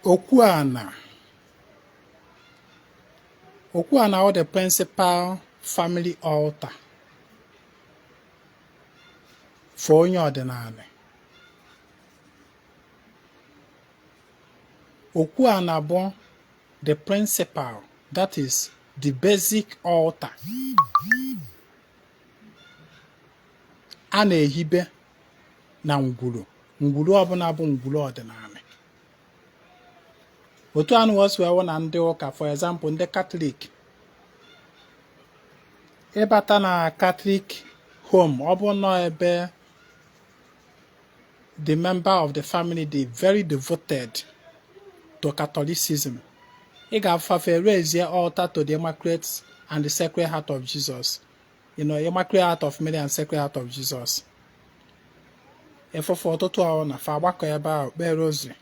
Okwu ana. Okwu ana wụ the principal family altar for onye ọdịnala. Okwu ana bụ the principal, that is the basic altar a na-ehibe na ngwuru, ngwuru ọbụla bụ ngwuru ọdịnala. Otu anụ o si wee wụ na ndị ụka, for example ndị Catholic, ịbata na Catholic home, ọ bụ nọ ebe the member of the family dị very devoted to Catholicism, ị ga-afụ fa raise altar to the Immaculate and the Sacred Heart of Jesus, Immaculate Heart of Mary and Sacred Heart of Jesus. Ị fụ fa ụtụtụ ọwụna fa agbakọ ebe ahụ kpee rosary,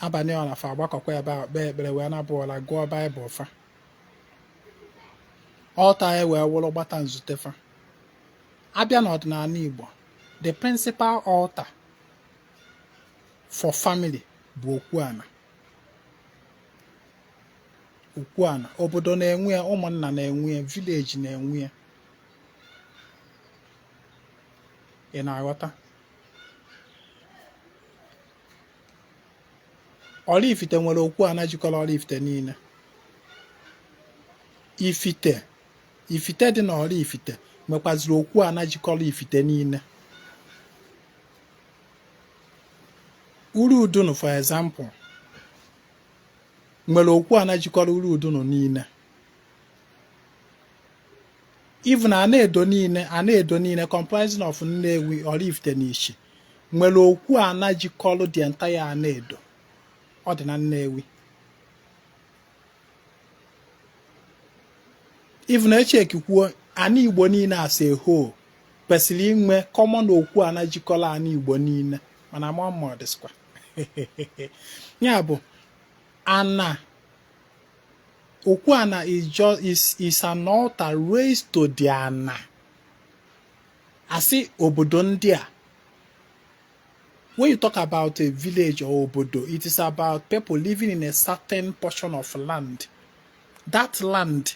abalị ọwụna fa agbakọkwa ebe ahụ kpee ekpere wee naba ụla, gụọ Baịbụl fa. Altar ya wee wụrụ gbata nzute fa. Abịa n'ọdịnala Igbo, the principal altar for family bụ okwu ana. Okwu ana, obodo na-enwe ya, ụmụnna na-enwe ya, village na-enwe ya. Ị na-aghọta? Oraifite nwere okwu ana jikọrọ Oraifite niile. Ifite, Ifite dị na Oraifite nwekwaziri okwu ana jikọrọ Ifite niile. Uru Udunu, for example, nwere okwu ana jikọrọ Uru Udunu niile. Even Anaedo niile, Anaedo niile comprising of Nnewi, Oraifite na Ichi nwere okwu ana jikọrọ the entire Anaedo. Ọ dị na Nnewi. Even echekikwuo, ana Igbo niile as a whole kwesịrị inwe common okwu ana jikọrọ ana Igbo niile, mana ama ma ọ dịsịkwa. Ya bụ ana, okwu ana is just is an altar raised to the ana. Asị obodo ndị a, when you talk about a village or obodo, it is about people living in a certain portion of land. That land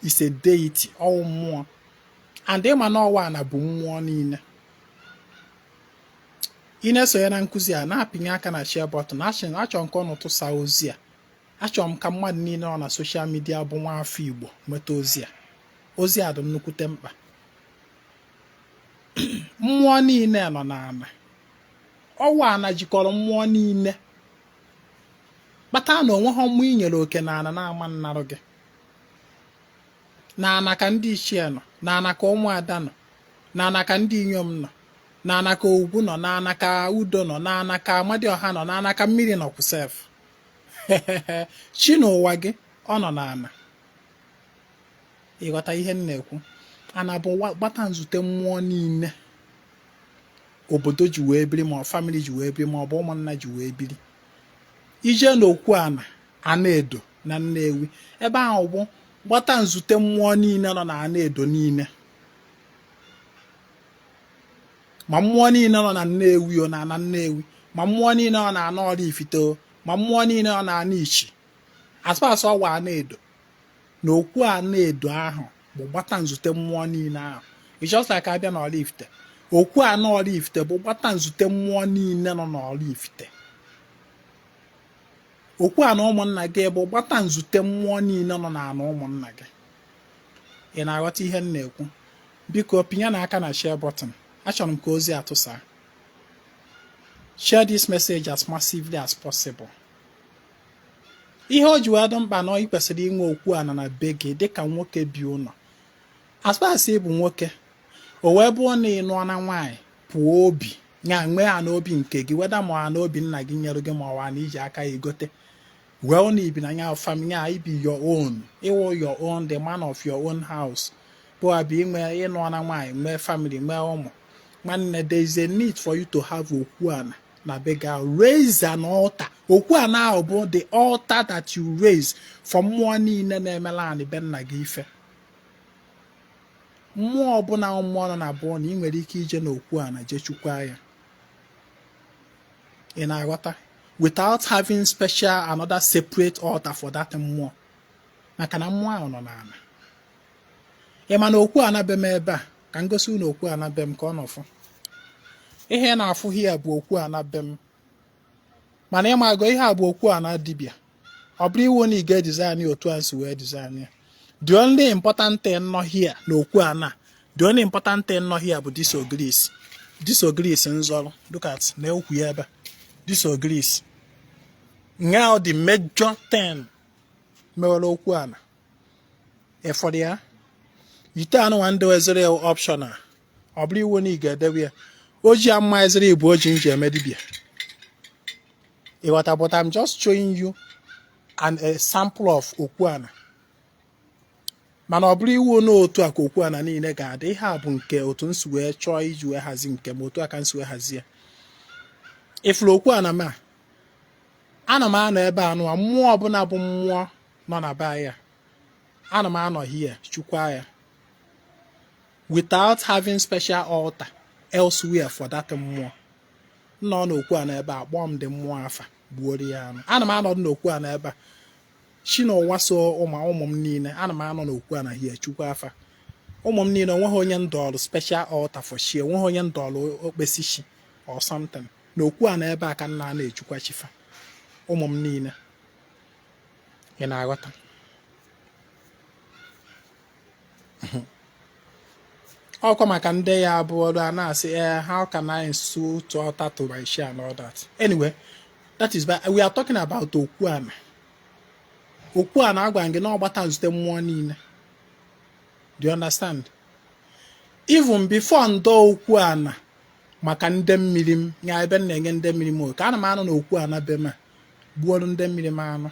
is a deity, ọ mmụọ, and ịma na ọwa ana bụ mmụọ niile. Ị na-esonye na nkụzi a, na-apịnye aka na share button. Achọrọ m ka ụnụ tụsa ozi a. Achọrọ m ka mmadụ niile nọ na social media bụ nwa afọ Igbo nweta ozi a. Ozi a dị nnukwute mkpa. Mmụọ niile nọ n'ana. Ọwa ana jikọrọ mmụọ niile, kpata na onweghị mmụọ i nyere oke na ana na-ama nnarụ gị. N'ana ka ndị ichie nọ, n'ana ka ụmụada nọ, n'ana ka ndị inyom nọ, n'ana ka ugwu nọ, n'ana ka udo nọ, n'ana ka amadioha nọ, n'ana ka mmiri nọ kwusef. Chi n'ụwa gị ọ nọ n'ana. Ịghọta ihe m na-ekwu? Ana bụ gbata nzute mmụọ niile obodo ji wee biri, ma ọ family ji wee biri, ma ọ bụ ụmụnna ji wee biri. Ije n'okwu ana Anaedo na Nnewi, ebe ahụ bụ gbata nzute mmụọ niile nọ na Anaedo niile, ma mmụọ niile nọ na Nnewi o, na ana Nnewi, ma mmụọ niile nọ na ana Oraifite o, ma mmụọ niile nọ na ana Ichi. As far as ọwa Anaedo na okwu Anaedo ahụ bụ gbata nzute mmụọ niile ahụ. It's just like abịa na Oraifite, okwu ana Oraifite bụ gbata nzute mmụọ niile nọ n'Oraifite. Okwu ana ụmụnna gị bụ gbata nzute mmụọ niile nọ n'ana ụmụnna gị. Ị na-aghọta ihe m na-ekwu? Biko pinye na aka na share button. Achọrọ m ka ozi atụsa. Share this message as massively as possible. Ihe o ji wee dị mkpa na ị kwesịrị inwe okwu ana na be gị dịka nwoke bi ụlọ, as far as ị bụ nwoke, o wee bụrụ na ị nụọ na nwaanyị pụọ obi ya, nwee ana obi nke gị, whether ma ana obi nna gị nyere gị, ma ọ na iji aka ya gote, wee na ibi na ya family ya, ibi your own, ịwụ your own, the man of your own house, bụ abịa inwe ịnụọ na nwaanyị, nwee family, nwee ụmụ. Nwanne, there is a need for you to have okwu ana na be gị. Raise an altar. Okwu ana ahụ bụ the altar that you raise for mmụọ niile na-emela anị be nna gị ife. Mmụọ ọbụla, mmụọ nọ na bụọ na ị nwere ike ije n'okwu ana jee chukwa ya. Ị na-aghọta? without having special another separate altar for that mmụọ, maka na mmụọ ahụ nọ n'ala. Ị ma na okwu ana be m ebe a, ka m gosi unu okwu ana be m ka ọ nọfụ. Ihe ị na-afụ here bụ okwu ana be m, mana ịmago ihe a bụ okwu ana dibịa. Ọ bụrụ iwu na ị ga-edesign ya otu a si wee design ya. The only important thing nọ here na okwu ana, the only important thing nọ here bụ this ogirisi, this ogirisi nzọrọ. Look at na okwu ya ebe a. This ogirisi now, the major thing mewere okwu ana ịfọdụ ya ite anụnwa ndị wezere optional. Ọ bụrụ iwu na ị ga-edewe ya oji ama ezere ibu oji nji eme dibịa, ịghọta? But I'm just showing you a sample of okwu ana, mana ọ bụrụ iwu na otu a ka okwu ana niile ga-adị. Ihe a bụ nke otu nsi wee chọọ iji wee hazi nke m, otu a ka nsi wee hazie ya. Ifuru okwu ana m a, ana m anọ ebe anụ a, mmụọ ọbụla bụ mmụọ nọ na be anyị a, ana m anọ here chukwa ya without having special altar elsewhere for that mmụọ. Nọ n'okwu a n'ebe a, kpọọ m dị mmụọ afa, gbuoro ya anụ. Ana m anọdụ n'okwu a n'ebe a chi n'ụwa, so ụmụ ụmụ m niile, ana m anọ n'okwu a na hie chukwu afa ụmụ m niile. Onweghị onye ndọọlụ special altar for chi, onweghị onye ndọọlụ okpesi chi or something. N'okwu a n'ebe a ka nna na-echukwa chifa ụmụ m niile. Ị na-aghọta? Ọkwa maka ndị ya abụọ a na-asị, "Eh, how can I institute altar to my chi?" and all that. Anyway, that is why we are talking about okwu ana. Okwu ana, agwa gị na ọgbata nzute mmụọ niile. Do you understand? Even before ndo okwu ana maka ndị mmiri m nya ebe m na-enye ndị mmiri m oke, ana m anọ n'okwu ana be m a gbuoro ndị mmiri m anụ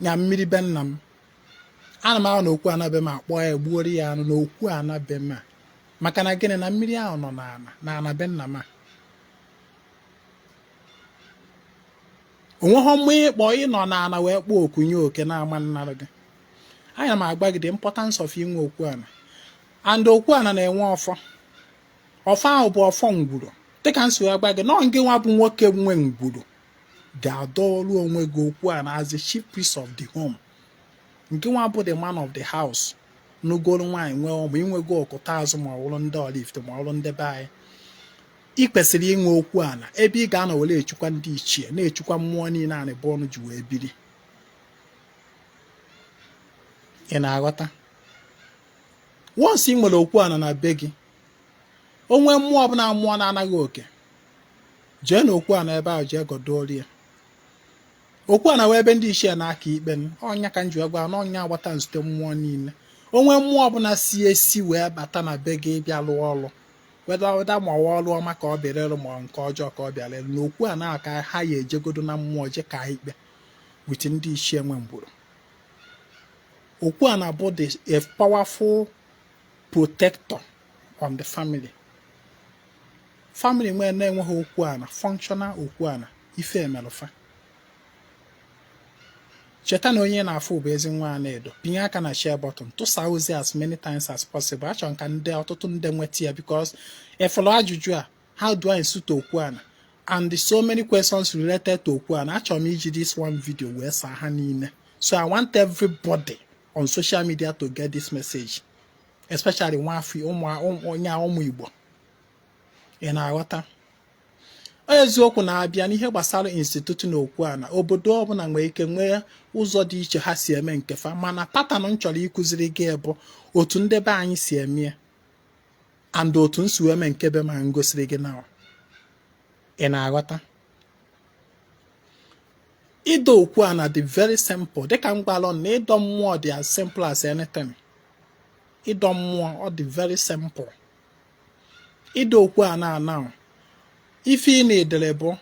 nya mmiri be nna m. Ana m anọ n'okwu ana be m akpọ ya, gbuoro ya anụ n'okwu ana be m a, maka na gịnị? Na mmiri ahụ nọ n'ana n'ana be nna m a. Onweghị mmụọ ịkpọ ịnọ n'ana wee kpọọ oku nye oke na-ama nnara gị. Ana m agba gị the importance of inwe okwu ana, and okwu ana na-enwe ọfọ. Ọfọ ahụ bụ ọfọ ngwuru. Dịka m si wee gba gị nọọ, ngị nwa bụ nwoke nwe ngwuru ga-adọrụ onwe gị okwu ana as the chief priest of the home. Nke nwa bụ the man of the house, nugoro nwaanyị, nwee ụmụ, inwego ọkụta azụ, ma ọ bụrụ ndị Oraifite, ma ọ bụrụ ndị be anyị, ị kwesịrị inwe okwu ana ebe ị ga-anọ were echukwa ndị ichie, na-echukwa mmụọ niile anị bụ ọnụ ji wee biri. Ị na-aghọta? Once ị nwere okwu ana na be gị, onwe mmụọ ọbụla mmụọ na-anaghị oke, jee n'okwu ana ebe ahụ, jee gọdọọrọ ya. Okwu ana wee ebe ndị ichie na-aka ikpe. Ọnya ka m ji gwa na ọnya agbata nzute mmụọ niile. Onwe mmụọ ọbụla si esi wee bata na be gị bịa lụọ ọlụ, weda ma ọwa ọlụ ọma ka ọ bịara ịlụ, ma nke ọjọọ ka ọ bịara ịlụ, n'okwu ana ka ha ya ejegodo na mmụọ je ka ikpe with ndị ichie nwe ngwuru. Okwu ana bụ the a powerful protector on the family. Family nwee na-enweghị okwu ana, functional okwu ana, ife emelụfa. Cheta na onye na-afụ bụ ezi nwa Anaedo. Pinye aka na share button, tụsa ozi as many times as possible. Achọrọ ka ndị ọtụtụ ndị nweta ya, because ịfụrụ ajụjụ a, "How do I institute okwu ana?" and so many questions related to okwu ana, achọrọ m iji this one video wee saa ha niile. So I want everybody on social media to get this message, especially nwafọ onye ụmụ Igbo. Ị na-aghọta? Eziokwu na-abịa n'ihe gbasara institute na okwu ana, obodo ọbụla nwere ike nwee ụzọ dị iche ha si eme nke fa, mana pattern m chọrọ ịkụziri gị bụ otu ndị be anyị si eme ya and otu m si eme nke be ma m gosiri gị na ị na-aghọta. Ịdọ okwu ana dị very simple. Dịka m gwalụ na ịdọ mmụọ dị as simple as anything. Ịdọ mmụọ, ọ dị very simple. Ịdọ okwu ana ana, ife ị na-edere bụ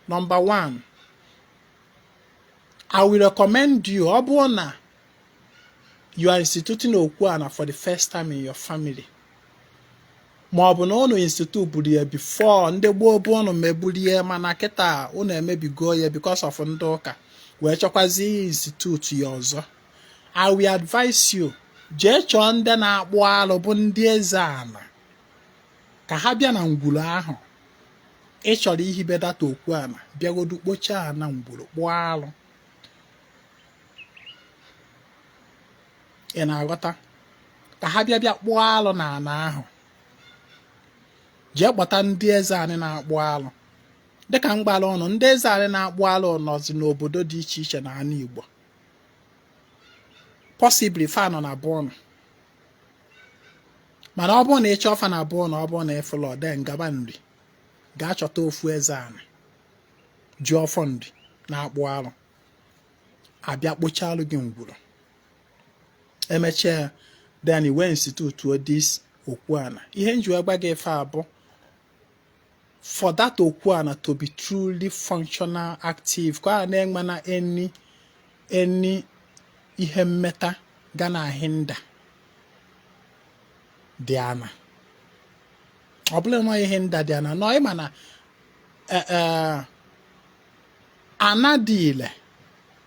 number one, I will recommend you, ọ bụrụ na you are instituting okwu ana for the first time in your family, ma ọ bụ na unu institute buru ya before, ndị gboo bụ unu meburie, mana kịta unu emebigo ya because of ndị ụka wee chọkwazi institute ya ọzọ, I will advise you, jee chọọ ndị na-akpụ alụ bụ ndị eze ana ka ha bịa na ngwuru ahụ. Ị chọrọ ihibe that okwu ana, bịagodu kpochaa ana ngwuru, kpụọ alụ. Ị na-aghọta? Ka ha bịa bịa kpụọ alụ na ana ahụ. Jee kpọta ndị eze anị na-akpụ alụ. Dịka m gwara ụnụ, ndị eze anị na-akpụ alụ nọzi n'obodo dị iche iche na ana Igbo. Possibly fa nọ na be ụnụ, mana ọ bụrụ na ị chọọ fa na be ụnụ, ọ bụrụ na ị fụlọ, then gaba Nri, gaa chọta ofu eze anị ji ọfọ Nri na-akpụ alụ, abịa kpochalụ gị ngwuru. Emechaa, then i wee institute this okwu ana. Ihe m ji wee gwa gị ife a bụ for that okwu ana to be truly functional, active, ka a na-enwe na any ihe mmeta ga na hinder dị ana. Ọ bụla nọ ihe hinder dị ana nọ, ịma na ana dị ile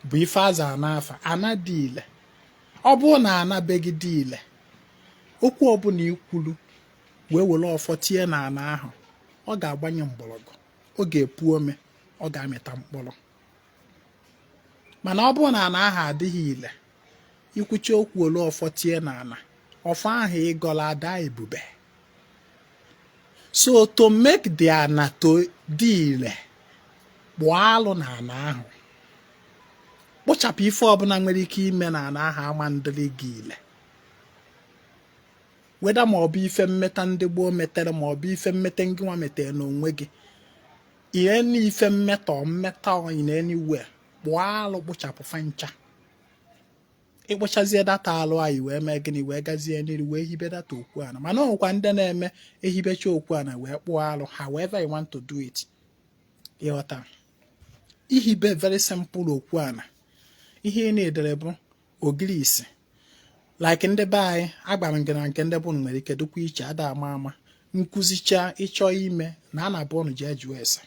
bụ ife aza n'afa. Ana dị ile, ọ bụrụ na ana be gị dị ile, okwu ọbụla i kwuru wee were ọfọ tinye na ana ahụ, ọ ga-agbanye mgbọrọgwụ, ọ ga-epu ome, ọ ga-amịta mkpụrụ. Mana ọ bụrụ na ana ahụ adịghị ile, i kwucha okwu, were ọfọ tinye na ana, ọfọ ahụ ịgọla ada ebube. So to make the ana to dị ile, kpụọ alụ na ana ahụ, kpochapụ ife ọbụla nwere ike ime na ana ahụ ama ndịrị gị ile, weda ma ọ bụ ife mmeta ndị gboo metere, ma ọ bụ ife mmete ngị nwa metere n'onwe gị, ihe na ife mmetọ mmetọ in anywhere, kpụọ alụ, kpochapụ fa ncha. Ị kpụchazie that alụ anyị, wee mee gịnị? Wee gazie n'iru wee hibe that okwu ana. Mana ọ nwekwa ndị na-eme ehibecha okwu ana wee kpụọ alụ. However you want to do it, ịghọta? Ihibe very simple okwu ana, ihe ị na-edere bụ ogirisi. Like ndị be anyị, agbara m gị na nke ndị bụ nwere ike dịkwa iche, ada ama ama nkụzicha. Ịchọ ime na a na-abụ ụnụ, jee jụọ ese,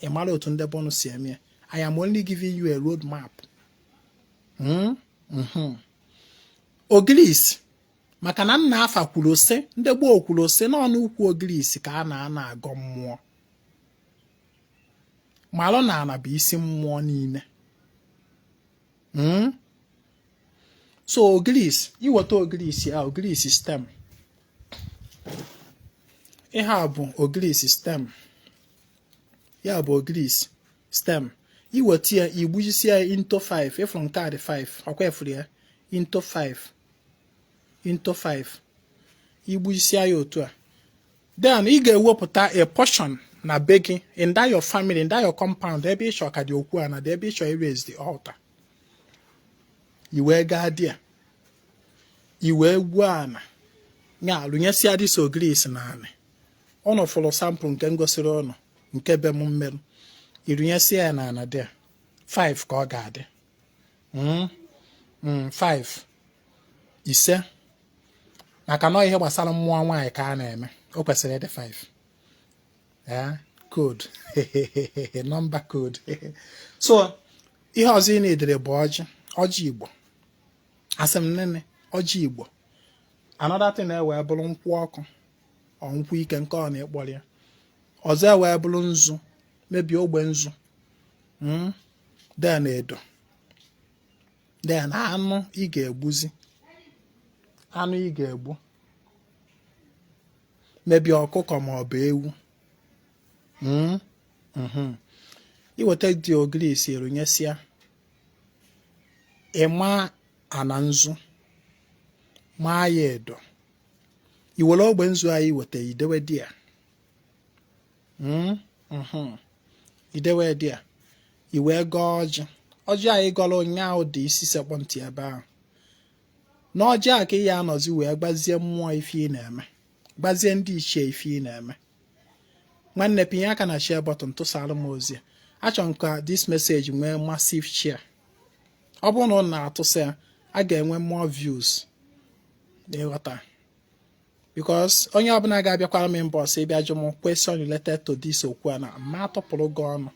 ị mara otu ndị bụ ụnụ si eme ya. I am only giving you a road map. Ogirisi, maka na nna afa kwuru sị, ndị gboo kwuru sị, n'ọnụ ukwu ogirisi ka a na-ana agọ mmụọ. Malụ na ana bụ isi mmụọ niile. So ogirisi, iweta ogirisi a, ogirisi stem, ihe a bụ ogirisi stem, ya bụ ogirisi stem. Iweta ya, igbujisi ya into 5. Ịfụrụ nke a dị 5, ọkwa efuru ya into 5, into 5. Igbujisia ya otu a, then ị ga-ewepụta a portion na be gị, in that your family, in that your compound, ebe ịchọ ka dị okwu a na dị, ebe ịchọ raise the altar. I wee gaa dị a, i wee gwuo ana ya, rụnyesịa this ogirisi na anị. Ụnụ fụrụ sample nke m gosiri ụnụ nke be m mmerụ. Irụnyesịa ya na ana dị a, 5 ka ọ ga-adị. 5, 5, maka na ihe gbasara mmụọ nwaanyị ka a na-eme, o kwesịrị ịdị 5. Yeah, code, number code. So ihe ọzọ ị na-edere bụ ọjị, ọjị Igbo. Asị m nene, ọjị Igbo. Another thing ewee bụrụ nkwụ ọkụ, ọ nkwụ ike nke ọ na-ekpọrọ ya. Ọzọ ewee bụrụ nzu, mebie ogbe nzu. Then edo, then anụ ị ga-egbuzi, anụ ị ga-egbu, mebie ọkụkọ ma ọ bụ ewu. Iweta dị ogirisi, erụnyesịa, ịma ana nzu, maa ya edo, i were ogbe nzu anyị weta, idewe di ya. Idewe di ya, i wee gọọ ọjị. Ọjị anyị gọrọ ụnyaahụ dị isi sekpọ ntị ebe ahụ. N'ọjị a ka ị ya anọzi wee gbazie mmụọ ife ị na-eme, gbazie ndị ichie ife ị na-eme. Nwanne, pinye aka na share button, tụsara m ozi. Achọrọ m ka this message nwee massive share. Ọ bụrụ na ọ na-atụsa ya, a ga-enwe more views, ịghọta? Because onye ọbụla ga-abịakwara m inbox ịbịa jụ m question related to this okwu a, na ma atọpụrụ gị ọnụ,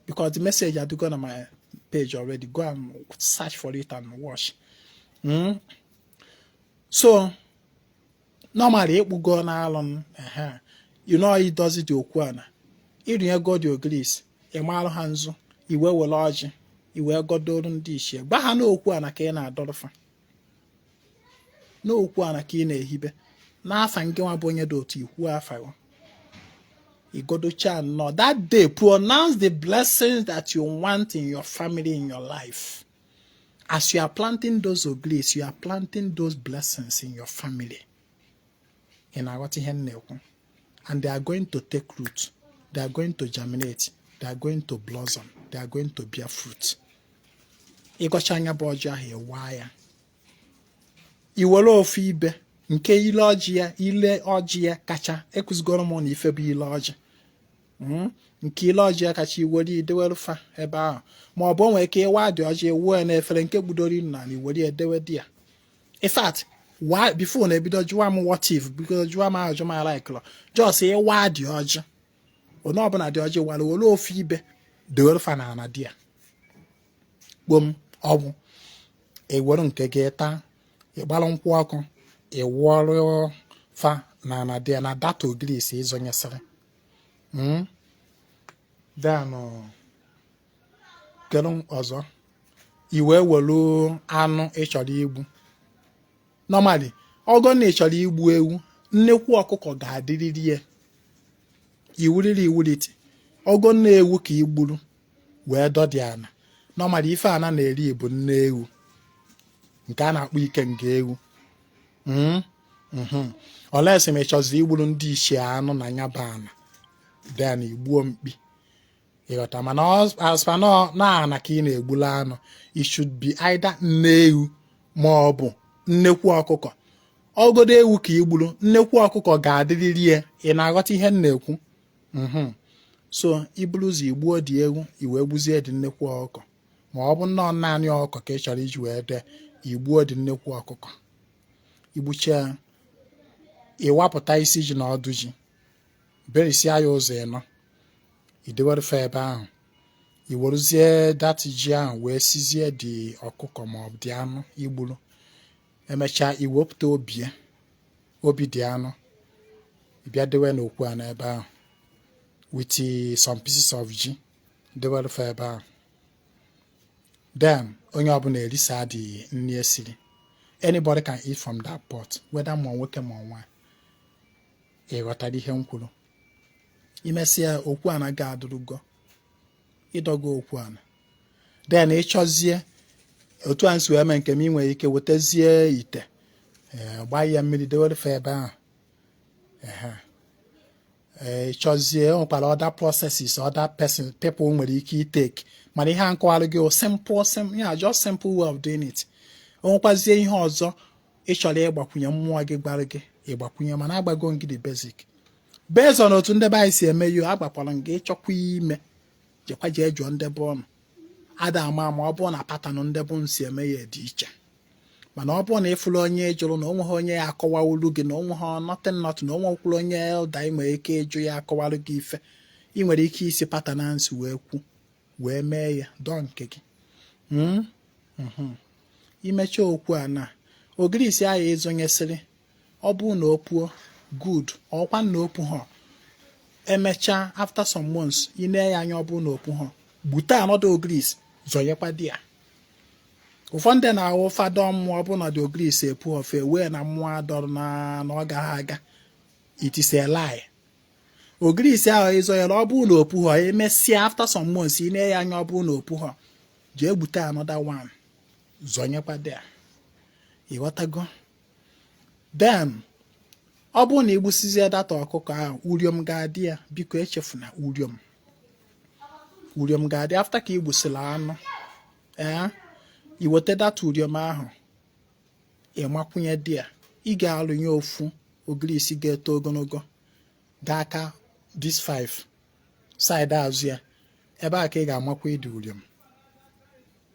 because the message adịgo na my page already. Go and search for it and watch. So normally, ịkpụgo n'alụ, ehe, you know, idozi dị okwu a na Ịrụnyego dị ogirisi, ị marụ ha nzu, iwe were ọjị, iwe godoro ndị ichie, gba ha n'okwu ana ka ị na-adọrọfa, n'okwu ana ka ị na-ehibe n'afa ngị nwa bụ onye dị otu ikwu afa gị. Igodocha nnọọ that day, pronounce the blessings that you want in your family, in your life. As you are planting those ogris, you are planting those blessings in your family. Ị na-aghọta ihe m na-ekwu? And they are going to take root, they are going to germinate, they are going to blossom, they are going to bear fruit. Ịgọcha anya bụ ọjị ahụ, ịwa ya, i were ofu ibe nke ile ọjị ya, ile ọjị ya kacha ekụzigoro m na ife bụ ile ọjị, nke ile ọjị ya kacha, iwere idewere fa ebe ahụ, ma ọ bụ o nwere ike ịwa dị ọjị, wuo ya n'efere nke gbudoro inu na iwere ya edewe di ya. In fact, why before na ebido jụwa m what if, bido jụwa m ajụ m alaikụlọ, just ịwa dị ọjị, onye ọbụla dị ọjị wara, were ofu ibe dewere fa na ana di ya kpom ọgwụ, ewere nke gị taa, ịgbalụ nkwụ ọkụ, ịwụọrụ fa na ana dị ya na data ogirisi ịzọnyesịrị. Then kedu ọzọ? I wee welu anụ ị chọrọ igbu. Normally, ọgọ na ị chọrọ igbu ewu, nnekwu ọkụkọ ga-adịrịrị ya iwuriri iwulite. Ọgọ nna ewu ka i gburu wee dọdị ana. Normally, ife ana na-eri bụ nne ewu nke a na-akpọ ikenga ewu. Olesi ma ị chọziri igburu ndị ichie anụ na ya bụ ana, then igbuo mkpi, ịghọta? Mana as per na ana ka ị na-egbulu anụ, it should be either nne ewu ma ọ bụ nnekwu ọkụkọ. Ọgodo ewu ka i gburu, nnekwu ọkụkọ ga-adịrịrị ya. Ị na-aghọta ihe m na-ekwu? So iburu ụzọ igbuo dị ewu, i wee gbuzie dị nnekwu ọkụkọ, ma ọ bụ nnọọ naanị ọkụkọ ka ị chọrọ iji wee dee, igbuo dị nnekwu ọkụkọ. Igbuchie ya, ịwapụta isi ji na ọdụ ji, berisia ya ụzọ ịnọ, idewerefe ebe ahụ. I werezie that ji ahụ wee sizie dị ọkụkọ ma ọ bụ dị anụ igburu. Emechaa, iwepụta obi ya, obi dị anụ, bịa dewe n'okwu a n'ebe ahụ with some pieces of ji, dewerefe ebe ahụ. Then onye ọbụla erisa dị nri esiri. Anybody can eat from that pot, whether ma nwoke ma nwaanyị. Ị ghọtara ihe m kwuru? Imesịa, okwu anaghị adụrụgo, ịdọgo okwu ana. Then ịchọzie otu a nsi wee mee nke m, ị nwere ike wetazie ite, gbaa ya mmiri, dewerefe ebe ahụ. Ehe, ee, ịchọzie, o nwekwara other processes other person people nwere ike itake, mana ihe a nkọwara gị o simple sim ya, just simple way of doing it. O nwekwazie ihe ọzọ ị chọrọ ịgbakwunye, mmụọ gị gbara gị, ịgbakwunye, mana agbago gị the basic based on otu ndị be anyị si eme yo. Agbakwara m gị, ịchọkwa ime, jekwa jee jụọ ndebe ọnụ ada ama ma ọ bụrụ na pattern ndebe m si eme ya dị iche. Mana ọ bụrụ na ịfụrụ onye jụrụ na onweghị onye ya akọwawulu gị, na onweghị nothing nothing, na onwekwuru onye elder ị nwere ike ịjụ ya akọwarụ gị ife, ị nwere ike isi pattern nsi wee kwu wee mee ya dọọ nke gị. Imechaa okwu a na ogirisi ahụ ịzụnyesịrị, ọ bụrụ na o puo, good. Ọkwa na opu ha, emechaa, after some months, ị nee ya anya, ọ bụrụ na opu ha, gbute anọdụ ogirisi, zọnyekwa di ya. Ụfọdụ ndị na-ahụ ụfọdụ mmụọ, ọ bụrụ na dị ogirisi epu ofe wee na mmụọ adọrọ na ọ gaghị aga. It is a lie. Ogirisi ahụ ịzọnyere, ọ bụrụ na opu ha, emesịa after some months, ị nee ya anya, ọ bụrụ na opu ha, jee gbute another one, zọnyekwa di ya. Ịghọtago? Then ọ bụrụ na igbusizie that ọkụkọ ahụ, uriom ga-adị ya. Biko echefuna uriom. Uriom ga-adị after ka igbusịrị anụ. Ee, iweta that uriom ahụ, ịmakwunye di ya. Ị ga-alụnye ofu ogirisi ga-eto ogologo ga-aka this five side azụ ya ebe a ka ị ga-amakwa ịdị uriom.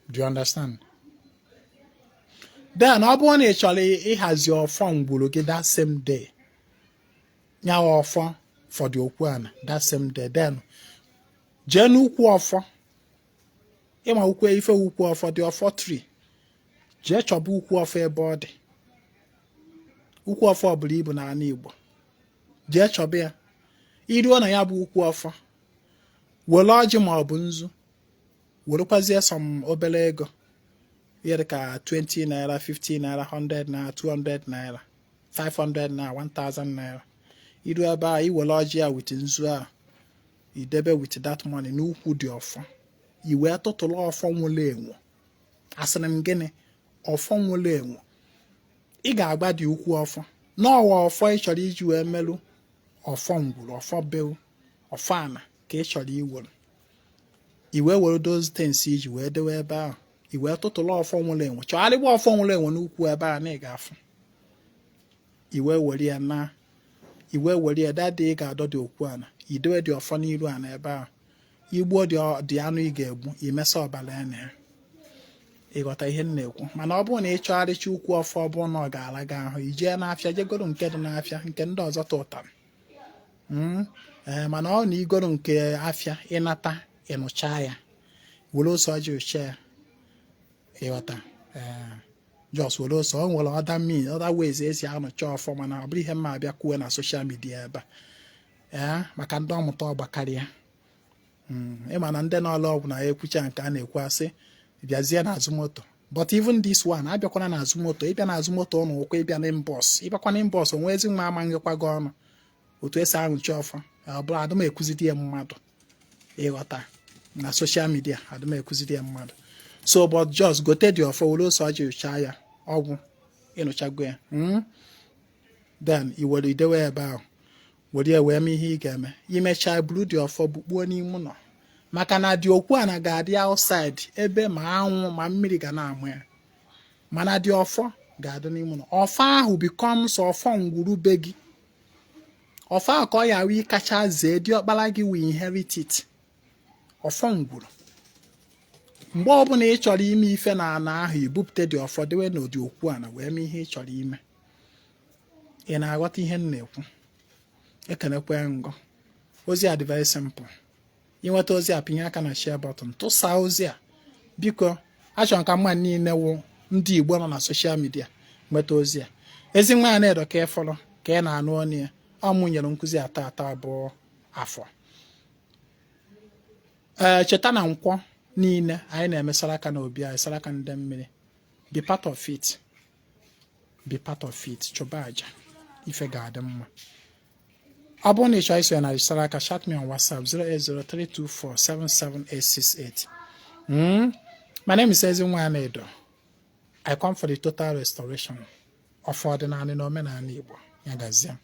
Do you understand? Then ọ bụrụ na ị chọrọ ịhazi ọfọ ngwuru gị that same day, nyawa ọfọ for the okwu ana that same day, then jee n'ukwu ọfọ. Ịma ukwu ife ukwu ọfọ dị, ọfọ tree, jee chọba ukwu ọfọ ebe ọ dị. Ukwu ọfọ buru ibu n'ala Igbo. Jee chọba ya. Iruo na ya bụ ukwu ọfọ. Were ọjị ma ọ bụ nzu, werekwazie some obere ego, ihe dịka 20 naira, 50 naira, 100 naira, 200 naira, 500 naira, 1000 naira. Iru ebe a, iwere ọjị a with nzu a, idebe with that money n'ukwu dị ọfọ. I wee tụtụrụ ọfọ nwụrụ enwu. Asịrị m gịnị? Ọfọ nwụrụ enwu. Ị ga-agba dị ukwu ọfọ n'ọwa ọfọ ị chọrọ iji wee melụ ọfọ ngwuru, ọfọ bewu, ọfọ ana ka ị chọrọ iwere. I wee were those things iji wee dewe ebe ahụ. I wee tụtụrụ ọfọ nwụrụ enwe, chọgharịgba ọfọ nwụrụ enwe n'ukwu ebe a na ị ga-afụ. I wee were ya na i wee were ya dadị. Ị ga-adọ dị okwu ana, idewe dị ọfọ n'iru ana ebe ahụ. Igbuo dị anụ ị ga-egbu, imesa ọbara ya na ya. Ịghọta ihe m na-ekwu? Mana ọ bụrụ na ị chọgharịcha ukwu ọfọ, ọ bụrụ na ọ ga-ara gị ahụ, ijee n'afịa jegoro nke dị n'afịa, nke ndị ọzọ tụtara. Ee, mana ọ na igoro nke afịa, ịnata, ịnụcha ya, were ose ọjị ụcha ya. Ịghọta? Ee, just were ose. O nwere other mean, other ways esi anụcha ọfọ, mana ọ bụrụ ihe mma abịa kwuo na social media ebe a. Ee, maka ndị ọmụta ọgba karịa. Ịma na ndị n'ọlụ ọgwụ na ekwucha nke a na-ekwu, asị bịazie n'azụ moto. But even this one, abịakwana n'azụ moto. Ịbịa n'azụ moto ụnụ ụkwụ, ịbịa n'inbox, ịbịakwa n'inbox, onwe ezi nwa ama ngịkwa gị ọnụ otu esi ahụchi ọfọ. Ọ bụrụ adịm ekuzidi ya mmadụ, ịghọta, na social media adịm ekuzidi ya mmadụ. So but just gote dị ọfọ, were ose ọjị chaa ya, ọgwụ ịnụchago ya. Then i were idewe ebe ahụ, were ya wee mee ihe ị ga-eme. Imechaa, buru dị ọfọ bukpuo n'ime ụlọ, maka na dị okwu ana ga-adị outside ebe ma anwụ ma mmiri ga na-amụ ya, mana dị ọfọ ga-adị n'ime ụlọ. Ọfọ ahụ becomes ọfọ ngwuru be gị. Ọfọ ahụ ka ọ ya wee kacha zee, diọkpara gị will inherit it. Ọfọ ngwuru, mgbe ọbụla ị chọrọ ime ife na ana ahụ, ibupụta dị ọfọ, dewe n'ụdị okwu ana, wee mee ihe ị chọrọ ime. Ị na-aghọta ihe m na-ekwu? Ekenekwe ngọ. Ozi a dị very simple. Ịnweta ozi a, pinye aka na share button, tụsaa ozi a, biko. Achọrọ m ka mmadụ niile wụ ndị Igbo nọ na social media nweta ozi a. Ezi nwa ya na-edo ka ị fọrọ ka ị na-anụ ọnụ ya. Ọ mụ nyere nkụzi atọ atọ abụọ afọ. Ee, cheta na Nkwọ niile anyị na-eme saraka na obi anyị, saraka ndị mmiri. Be part of it, be part of it. Chụba aja, ife ga-adị mma. Ọ bụrụ na ị chọrọ isonye na saraka, chat me on WhatsApp 08032477868. My name is Ezinwa Anaedo. I come for the total restoration of ọdịnala na omenala Igbo. Ya gazie.